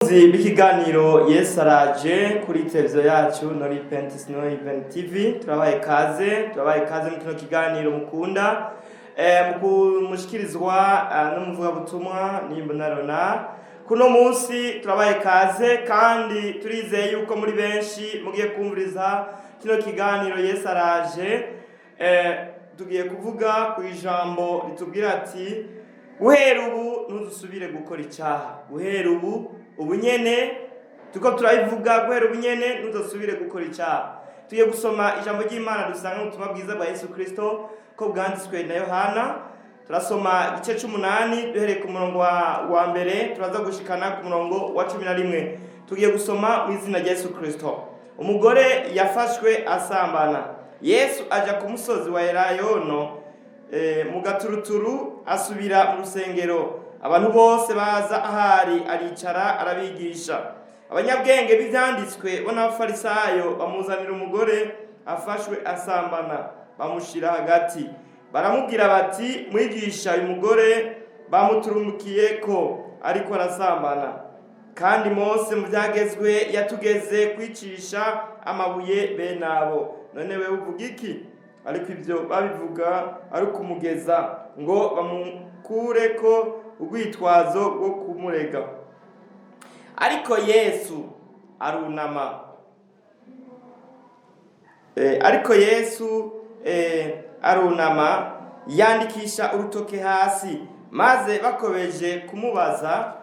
Bakunzi b'ikiganiro Yesu Araje kuri televiziyo yacu No Repentance No Event TV, turabaye kaze, turabaye kaze mu kino kiganiro mukunda, mushikirizwa n'umuvugabutumwa Nimbona Rona. Kuno munsi turabaye kaze kandi turizeye yuko muri benshi mugiye kumviriza kino kiganiro Yesu Araje. Tugiye kuvuga ku ijambo ritubwira ati: "Guhera ubu ntuzusubire gukora icyaha." Guhera ubu, ubu nyene tuko turabivuga, guhera ubu nyene ntuzosubire gukora icyaha. Tugiye gusoma ijambo ry'Imana dusanga mu butumwa bwiza bwa Yesu Kristo ko bwanditswe na Yohana. Turasoma igice c'umunani duhereye ku murongo wa mbere, turaza gushikana ku murongo wa 11. Tugiye gusoma mu izina rya Yesu Kristo. Umugore yafashwe asambana. Yesu aja ku musozi wa Elayono mu gaturuturu, asubira mu rusengero. Abantu bose baza ahari, aricara arabigisha. Abanyabwenge b'ivyanditswe bo n'Abafarisayo bamuzanira umugore afashwe asambana, bamushira hagati. Baramubwira bati: "Mwigisha, uyu mugore bamuturumukiye ko ariko arasambana. Kandi Mose mu byagezwe yatugeze kwicisha amabuye bene abo. None wewe uvuga iki?" Ariko ibyo babivuga ari ukumugeza, ngo bamukureko urwitwazo rwo kumurega. Ariko Yesu arunama, ariko Yesu arunama, yandikisha urutoke hasi. Maze bakobeje kumubaza,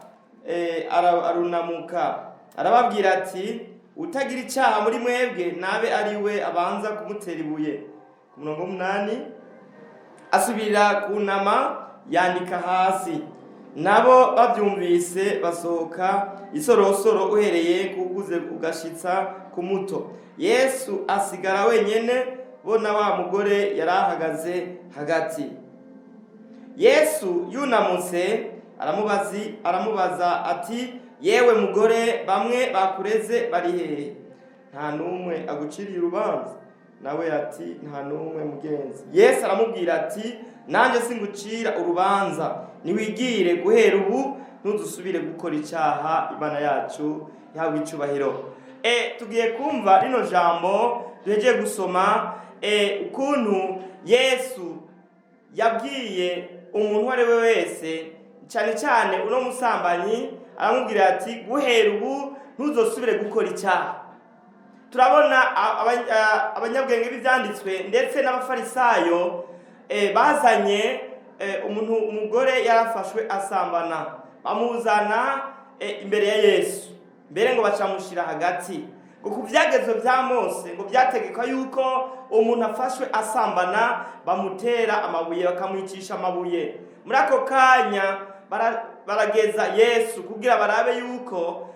arunamuka arababwira ati: "Utagira icyaha muri mwebwe nabe ari we abanza kumutera ibuye." Ku murongo w'umunani, asubira kunama, yandika hasi. Nabo babyumvise basohoka isorosoro, uhereye kuguze ugashitsa ku muto. Yesu asigara wenyene, bo na wa mugore yari ahagaze hagati. Yesu yunamutse aramubaza ati: "Yewe mugore, bamwe bakureze bari hehe? Nta n'umwe aguciriye urubanza?" Nawe ati: "Nta n'umwe, mugenzi." Yesu aramubwira ati: "Nanjye singucira urubanza. Niwigire, guhera ubu ntuzusubire gukora icyaha." Imana yacu yahabwa icubahiro. Tugiye kumva rino jambo duhejeje gusoma, ukuntu Yesu yabwiye umuntu uwo ari we wese, cyane cyane uno musambanyi, aramubwira ati: "Guhera ubu ntuzosubire gukora icyaha." Turabona abanyabwenge b'ibyanditswe ndetse n'Abafarisayo bazanye umuntu, umugore yarafashwe asambana, bamuzana imbere ya Yesu, mbere ngo bacamushyira hagati. Ngo ku byagezo bya Mose, ngo byategekwa yuko umuntu afashwe asambana bamutera amabuye, bakamwicisha amabuye. Muri ako kanya barageza Yesu kugira barabe yuko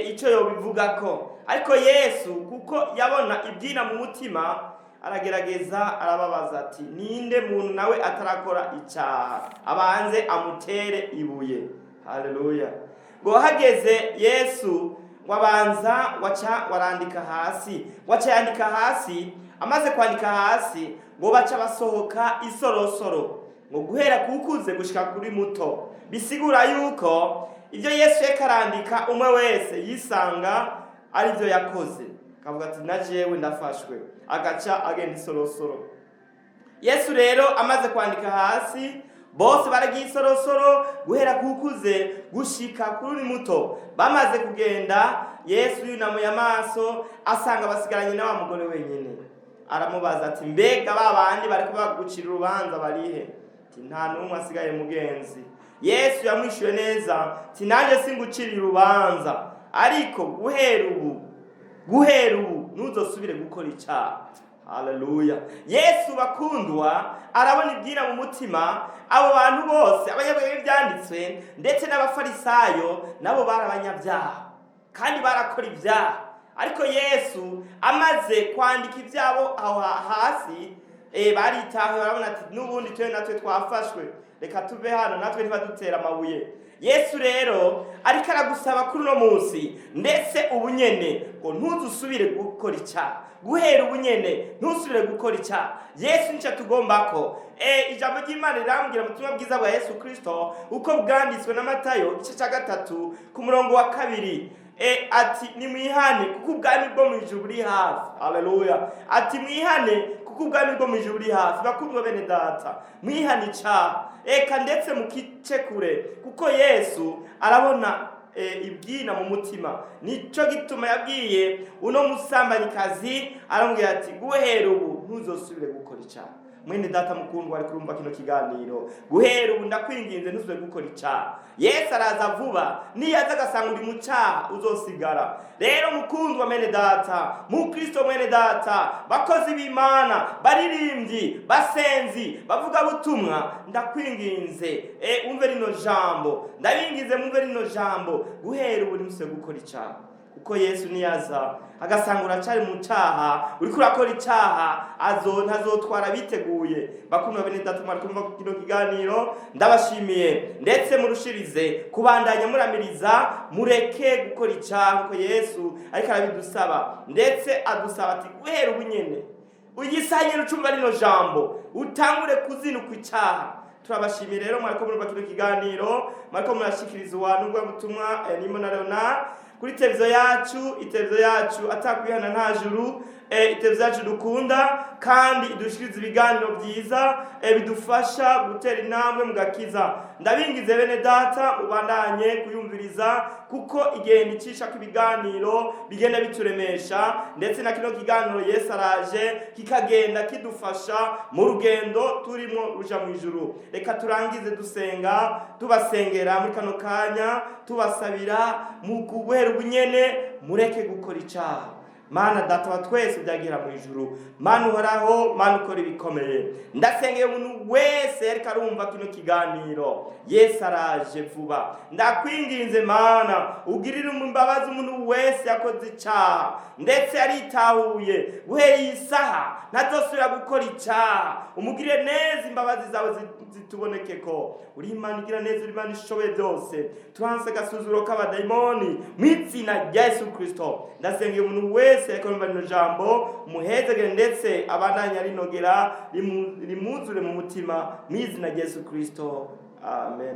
icyo yobivugako. Ariko Yesu, kuko yabona ibyina mu mutima, aragerageza arababaza ati: "Ninde muntu nawe atarakora icyaha? Abanze amutere ibuye." Haleluya! Ngo hageze Yesu, wabanza waca warandika hasi, waca yandika hasi. Amaze kwandika hasi, ngo baca basohoka isorosoro, ngo guhera kukuze gushika kuri muto. Bisigura yuko ibyo Yesu yariko arandika, umwe wese yisanga aribyo yakoze, akavuga ati: "Na jewe ndafashwe", agaca agenda isorosoro. Yesu rero amaze kwandika hasi, bose baragiye isorosoro, guhera kukuze gushika kuri muto. Bamaze kugenda, Yesu yunamuye amaso, asanga basigaranye na wa mugore wenyine. Aramubaza ati: "Mbega ba bandi bariko bagucira urubanza barihe?" Ati: "Nta n'umwe asigaye, mugenzi." Yesu yamwishuye neza ati: "Nanjye singuciriye urubanza, ariko guhera ubu, guhera ubu ntuzosubire gukora icyaha." Haleluya! Yesu, bakundwa, arabona ibyira mu mutima. Abo bantu bose, abanyabwenge b'ibyanditswe ndetse n'Abafarisayo, nabo bari abanyabyaha kandi barakora ibyaha. Ariko Yesu amaze kwandika ibyabo aho hasi, baritawe, barabona ati: "N'ubundi twe natwe twafashwe, reka tuve hano natwe ntibadutera amabuye." Yesu rero ariko aragusaba kuri uno munsi, ndetse ubu nyene, ngo ntuzusubire gukora icyaha. Guhera ubu nyene ntusubire gukora icyaha. Yesu nicyo tugomba ko ijambo ry'Imana rirambwira mu butumwa bwiza bwa Yesu Kristo uko bwanditswe na Matayo, igice cya 3, ku murongo wa 2, ati: "Nimwihane kuko ubwami bwo mu ijuru buri hafi." Haleluya! Ati: "Mwihane kuko ubwami bwo mu ijuru buri hafi." Bakundwa bene data, mwihane icyaha, eka ndetse mukice kure, kuko Yesu arabona ibwina mu mutima. Nico gituma yabwiye uno musambanyikazi, aramubwira ati: "Guhera ubu ntuzosubire gukora icyaha." Mwene data mukundwa ari kurumva kino kiganiro, guhera ubu ndakwinginze, ntuzosubire gukora icyaha. Yesu araza vuba, niyaza agasanga uri mu cyaha, uzosigara. Rero mukundwa mwene data, mukristo mwene data, bakozi b'Imana, baririmbyi, basenzi, bavuga butumwa, ndakwinginze, umve rino jambo. Ndabinginze mumve rino jambo: guhera ubu ntimusubire gukora icyaha, kuko Yesu niyaza agasanga uracari mu cyaha, uriko urakora icyaha, azo ntazotwara biteguye. Bakundwa bene data mwari kumva kino kiganiro, ndabashimiye, ndetse murushirize kubandanya muramiriza. Mureke gukora icyaha kuko Yesu ariko arabidusaba, ndetse adusaba ati: "Guhera ubu nyene, uyisaha nyene ucumva rino jambo, utangure kuzinukwa icyaha." Turabashimiye rero mwariko murumva kino kiganiro, mwariko murashikirizwa n'ubwo butumwa nimo na Leonard kuri televiziyo yacu, iteleviziyo yacu atakwihana nta juru, iteleviziyo yacu dukunda kandi idushikiriza ibiganiro byiza, bidufasha gutera intambwe mu gakiza. Ndabingize bene data, mubandanye kuyumviriza, kuko igenda icisha ko ibiganiro bigenda bituremesha, ndetse na kino kiganiro Yesu araje kikagenda kidufasha mu rugendo turimo ruja mu ijuru. Reka turangize dusenga, tubasengera muri kano kanya, tubasabira mu guhera ubunyene mureke gukora icyaha. Mana Data wa twese, byagira mu ijuru, Mana uhoraho, Mana ukora ibikomeye, ndasengeye umuntu wese yariko arumva kino kiganiro. Yesu araje vuba. Ndakwinginze Mana, ugirire imbabazi umuntu wese yakoze icyaha, ndetse yaritahuye, guhera iyi saha ntazosubira gukora icyaha. Umugirire neza, imbabazi zawe zitubonekeko. Uri Imana igira neza, uri Imana ishoboye byose. Turanse agasuzuguro k'abadayimoni mu izina rya Yesu Kristo. Ndasengeye umuntu wese ariko yumva rino jambo, muhezegere, ndetse abandanya rinogera, rimuzure mu mutima, mu izina rya Yesu Kristo, amen.